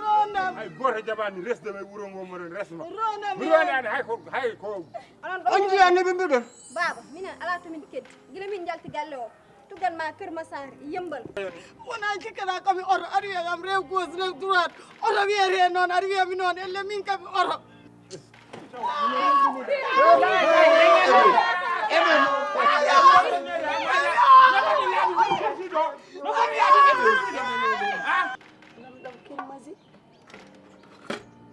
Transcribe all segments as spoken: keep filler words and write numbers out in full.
Ronda. Hay goto jaɓani resde mi wuro ngo moɗon resma. Ronda mi. Mi ronani hay ko, hay ko. On jiyani ɓe mbiɗon. Baaba, minen alaa to min keddi. Gila min njalti galle o. Tugan ma Kër Massar, Yëmbal. Wona jikkata ko mi oto, aɗa wiya kam rew gauche, rew droite. Oto wiyete noon, aɗa wiya mi noon, elle min kam mi oto. Ɗam ɗam kirmasi.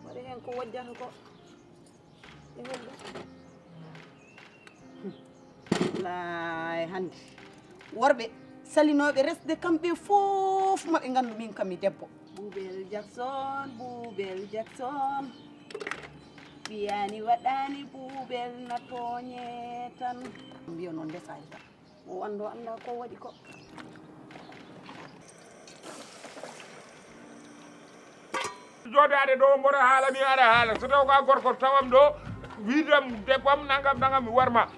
Waɗa heen ko wojjata ko. E holɗum? Laay hannde. Worɓe salinooɓe resde kamɓe fof maɓe nganndu min kam mi debbo. Buubel Jackson, Buubel Jackson. Ɓiyaani waɗaani buubel na tooñe tan. Mbiyo noon ndesaani tan. O anndo annda ko waɗi ko. Jooɗaade ɗo mboɗo haala mi aɗa haala so taw ka gorko tawam ɗo wiidam debbam nangam nangam mi warma.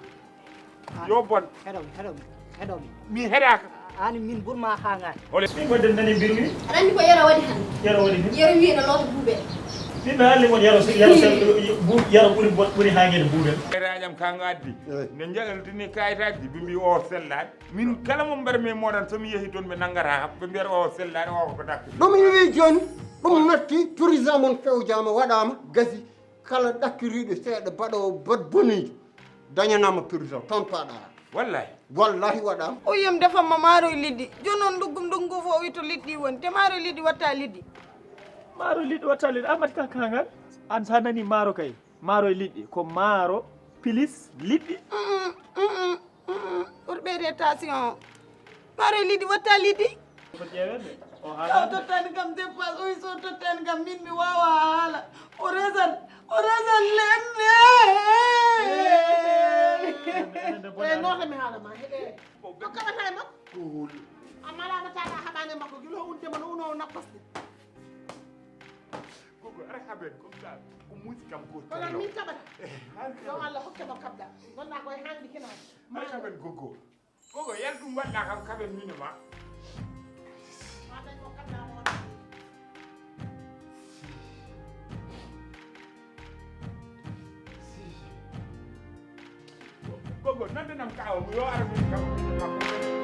Yo bon. Heɗomi, heɗomi, heɗomi. Mi heɗaaka. Ani min burma hangani. Hole. Min wadde nani mbirmi. Aɗa anndi ko yero waɗi hannde? Yero waɗi hannde. Yero wiye no loota buubel. Min ɓe haalni mon yero si yero sel bu yero ɓuri bon ɓuri hangede buubel. Kayitaaji am ka ngaddi. Eyi. Nde njaltini kayitaaji ɓe mbi o sellaani. Min kala mo mbarmi e mooɗon so mi yehi toon ɓe nanngata kam ɓe mbiyata o sellaani o ko dakki. Ɗum mi wii jooni ɗum natti tourisme on fewjaama waɗaama gasi kala ɗakkiriiɗo seeɗa baɗoowo bot boniijo dañanaama tourisme toon paaɗaa. Wallahi. Wallahi waɗaama. O yiyam defamma maaro e liɗɗi jooni noon nduggum nduggu fof o wi to liɗɗi woni te maaro e liɗɗi watta liɗɗi. Maaro e liɗɗi watta liɗɗi amati ka kangal an sa nani maaro kay. Maaro e liɗɗi ko maaro pilis liɗɗi. Ɓurɓe rotation o maaro e liɗɗi watta liɗɗi. Ko ƴeewede o so haala tottani kam dépasse oy so tottani kam min mi wawa haala o resat o resat lenne. E noota mi haala ma heɗe ko kaɓata e makko. Ko holi. Amma lamataɗa haɓani e makko gila o uddema no uno nappasde. Gogo ara haben comme ça ko muusi kam ko kono min kaɓata. Yo Allah hokke mo kaɓɗa gonɗa koye hanɗi kina. Ara haben gogo. Gogo yal ɗum waɗɗa kam kaɓen mino ma. Ma dañ mo kaɓɗa mo waɗa. Gogo nande nam kawa mo yo ara min kam.